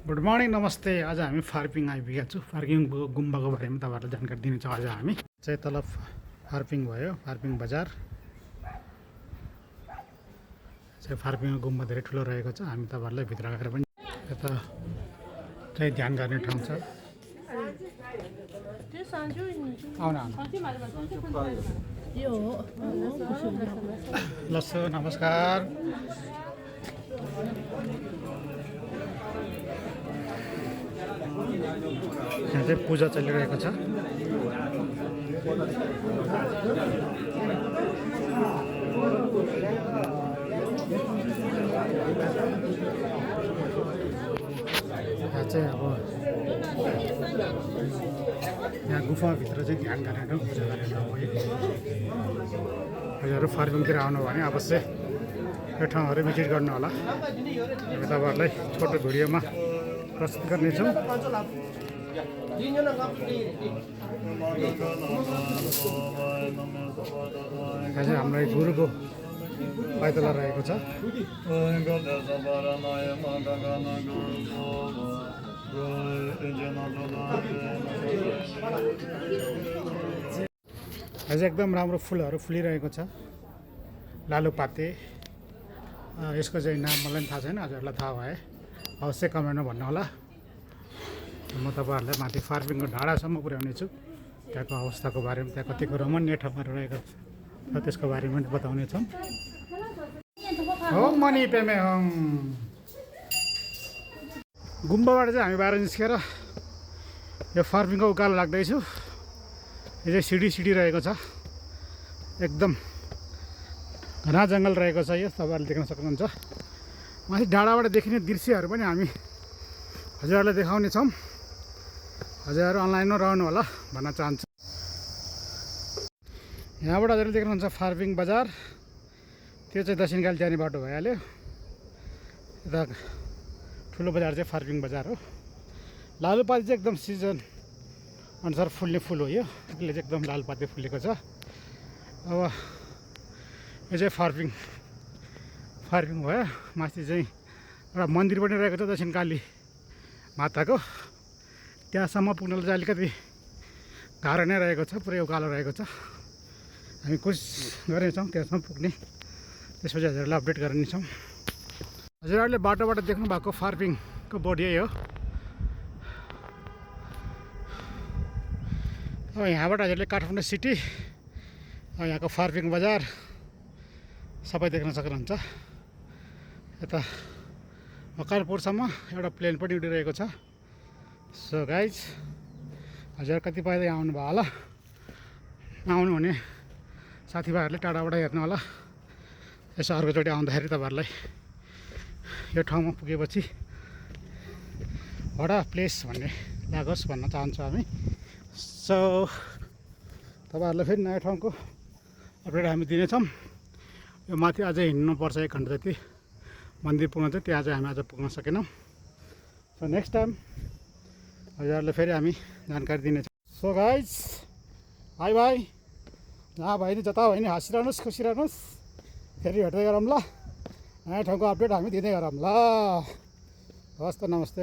Good morning नमस्ते। आज हामी फार्पिङ आइपुगेका छौँ। फार्पिङ गुम्बाको बारेमा तपाईँहरूलाई जानकारी दिनेछौँ। आज हामी चाहिँ तल फार्पिङ भयो, फार्पिङ बजार चाहिँ फार्पिङ गुम्बा धेरै ठुलो रहेको छ। हामी तपाईँहरूलाई भित्र गएर पनि यता चाहिँ ध्यान गर्ने ठाउँ छ। लसो नमस्कार। यहाँ चाहिँ पूजा चलिरहेको छ। यहाँ चाहिँ अब यहाँ गुफाभित्र चाहिँ ध्यान गरेर पूजा गरेर हो। हजुरहरू फार्मिङतिर आउनु भने अवश्य यो ठाउँहरू भिजिट गर्नु होला। हामी तपाईँहरूलाई छोटो भिडियोमा प्रस्तुत गर्नेछौँ। यहाँ चाहिँ हाम्रो गुरुको पाइतला रहेको छ। आज एकदम राम्रो फुलहरू फुलिरहेको छ। लालुपाते यसको चाहिँ नाम मलाई पनि थाहा छैन, हजुरहरूलाई थाहा भए अवश्य कमेन्टमा भन्नु होला। म तपाईँहरूलाई माथि फार्पिङको डाँडासम्म पुर्याउने छु। त्यहाँको अवस्थाको बारेमा, त्यहाँ कतिको रमणीय ठाउँहरू रहेको छ त्यसको बारेमा पनि बताउने छौँ। होम मनी पेमे होम गुम्बाबाट चाहिँ हामी बाहिर निस्केर यो फार्पिङको उकालो लाग्दैछु। यो चाहिँ सिडी रहेको छ। एकदम घना जङ्गल रहेको छ। यो तपाईँहरूले देख्न सक्नुहुन्छ। माथि डाँडाबाट देखिने दृश्यहरू पनि हामी हजुरहरूलाई देखाउने छौँ। हजुरहरू अनलाइनमा रहनु होला भन्न चाहन्छु। यहाँबाट हजुरले देख्नुहुन्छ फार्पिङ बजार। त्यो चाहिँ दक्षिणकाली जाने बाटो भइहाल्यो। यता ठुलो बजार चाहिँ फार्पिङ बजार हो। लालुपाते चाहिँ एकदम सिजन अनुसार फुल्ने फुल हो। यो यसले चाहिँ एकदम लालुपाते फुलेको छ। अब यो चाहिँ फार्पिङ भयो। माथि चाहिँ एउटा मन्दिर पनि रहेको छ दक्षिणकाली माताको। त्यहाँसम्म पुग्नलाई चाहिँ अलिकति गाह्रो नै रहेको छ, पुरै उकालो रहेको छ। हामी कोसिस गर्नेछौँ त्यहाँसम्म पुग्ने। त्यसपछि हजुरहरूलाई अपडेट गर्नेछौँ। हजुरहरूले बाटोबाट देख्नु भएको फार्पिङको बोर्ड यही हो। अब यहाँबाट हजुरले काठमाडौँ सिटी, यहाँको फार्पिङ बजार सबै देख्न सक्नुहुन्छ। यता मकवानपुरसम्म एउटा प्लेन पनि उडिरहेको छ। सो गाइज, हजुर कतिपय आउनुभयो होला। नआउनु भने साथीभाइहरूले टाढाबाट हेर्नु होला। यसो अर्कोचोटि आउँदाखेरि तपाईँहरूलाई यो ठाउँमा पुगेपछि वडा प्लेस भन्ने लागोस् भन्न चाहन्छौँ हामी। सो तपाईँहरूलाई फेरि नयाँ ठाउँको अपडेट हामी दिनेछौँ। यो माथि अझै हिँड्नुपर्छ 1 घन्टा जति मन्दिर पुग्न चाहिँ। त्यहाँ चाहिँ हामी आज पुग्न सकेनौँ। सो नेक्स्ट टाइम हजुरहरूलाई फेरि हामी जानकारी दिनेछौँ। So guys, by by. जहाँ भयो नि जता भयो नि हाँसिरहनुहोस्, खुसी रहनुहोस्। फेरि भेट्दै गरौँ ल। नयाँ ठाउँको अपडेट हामी दिँदै गरौँ ल। हवस् त, नमस्ते।